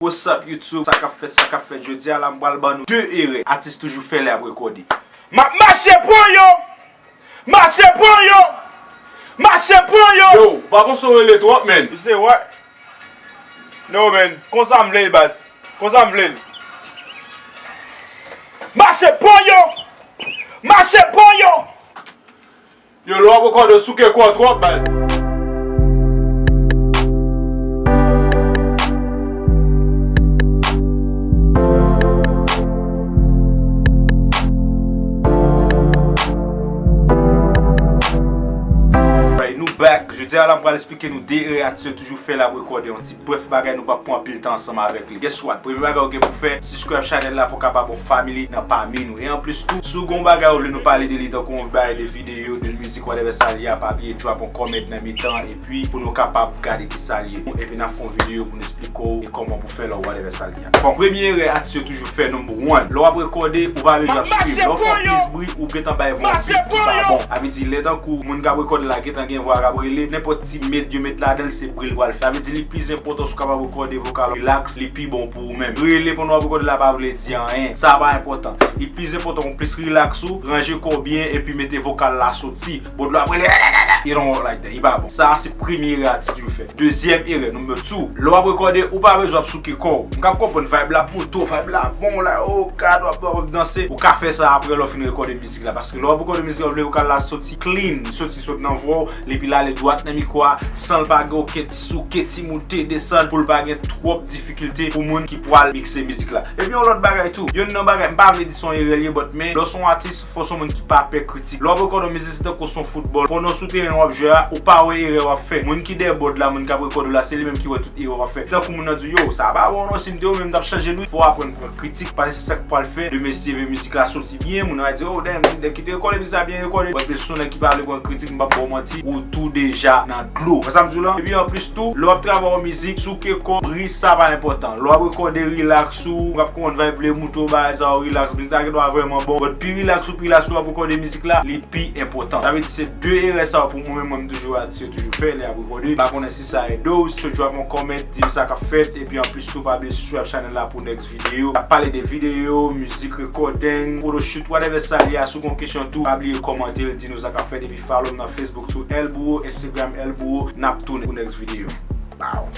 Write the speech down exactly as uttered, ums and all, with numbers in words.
What's up YouTube? Sa k ap fèt, sa k ap fèt? Jodi a la m pral ban nou de erè atis toujou fè lè ap rekòde. M ap mache pran yo! Mache pran yo! Mache pran yo! Yo, ou pa panse w rele twòp, man? You say what? No, man. Konsa m vle l, baz. Konsa m vle l. Mache pran yo! Mache pran yo! Yo, lè w ap rekòde, souke kò w twòp, baz. Alright, nou back. Jodi a la, m pral eksplike nou de erè atis yo toujou fè lè ap rekòde yon ti brèf bagay, nou p ap pran anpil tan ansanm avèk li. Guess what? Premye bagay ou gen pou fè, subscribe channel la pou w kapab yon family nan pami nou. E anplis tou, si w gen yon bagay ou vle nou pale de li, tankou yon bagay de videyo, de mizik, whatever sa l ye a, pa bliye drop yon comment nan mitan, epi pou nou kapab gade ki sa l ye. Epi n ap fè yon videyo pou nou eksplike w e kòman pou fè lè w whatever sa l ye a. Bon, premye erè atis yo toujou fè, number one. Lè w ap rekòde, ou pa bezwen ap swiv. Lè w fè yon plis bri, ou gentan bay vwa yon beat ki pa bon. Sa vle di, lè tankou moun k ap rekòde la gentan gen vwa k ap rele, nenpòt ti med yo met ladan l, se bri l pral fè. Sa vle di, li plis enpòtan si w kapab rekòde vokal relax, li pi bon pou ou menm. Rele pandan w ap rekòde la pa vle di anyen. Sa pa enpòtan. Li plis enpòtan ou plis relax ou, ranje kò w byen, epi mete vokal la soti. Bon, lè w ap rele, it don't work like that. Li pa bon. Sa a se premye erè atis yo fè. Dezyèm erè, number two. Lè w ap rekòde, ou pa bezwen ap souke kò w. M ka konprann vibe la ap moute w, vibe la bon la, oh God, w ap, w ap danse. Ou ka fè sa apre lè w fin rekòde mizik la. Paske lè w ap rekòde mizik la, ou vle vokal la soti clean, soti, sot nan vwa w, epi l ale dwat nan mikwo a, san l pa gen okenn ti souke, ti moute, desann, pou l pa gen twòp difikilte pou moun ki pral mikse mizik la. Epi yon lòt bagay tou, youn nan bagay, m pa vle di se yon erè l ye, but men, lè w se yon atis, fò w se yon moun ki pa pè kritik. Lè w ap rekòde yon mizik, se tankou se yon foutbòl. Pandan w sou teren w ap jwe a, ou pa wè erè w ap fè. Moun ki dèyè bòd la, moun k ap rekòde w la, se li menm ki wè tout erè w ap fè. Tankou moun nan di w, yo, sa pa bon non, si m te ou menm, m t ap chanje l wi. Fò w aprann pran kritik, paske se sa k pral fè demen si Eve mizik la soti byen, moun nan va di, oh, damn, nèg ki te rekòde mizik la byen rekòde. But men si w se yon nèg ki pa vle pran kritik, m p ap ba w manti, ou tou deja nan dlo. Wè sa m di w la? Epi anplis tou, lè w ap travay yon mizik, souke kò, bri, sa pa enpòtan. Lè w ap rekòde, relax ou, w ap konprann vibe vle moute w, bagay sa yo, relax. Mizik la gendwa vrèman bon, but pi relax ou, pi relax lè w ap rekòde mizik la, li pi enpòtan. Sa vle di se de erè sa yo pou mwen menm, mwen m toujou wè atis yo toujou fè lè y ap rekòde. M pa konnen si sa ede w, si w drop yon comment, di m sa k ap fèt, epi anplis tou, pa bliye subscribe channel la pou next videyo. N ap pale de videyo, mizik, recording, photoshoot, whatever sa l ye a. Si w gen yon kesyon tou, pa bliye kòmante l, di nou sa k ap fèt, epi follow m nan Facebook tou, El Bouro, Instagram El Bouro. N ap tounen pou next videyo. Bow.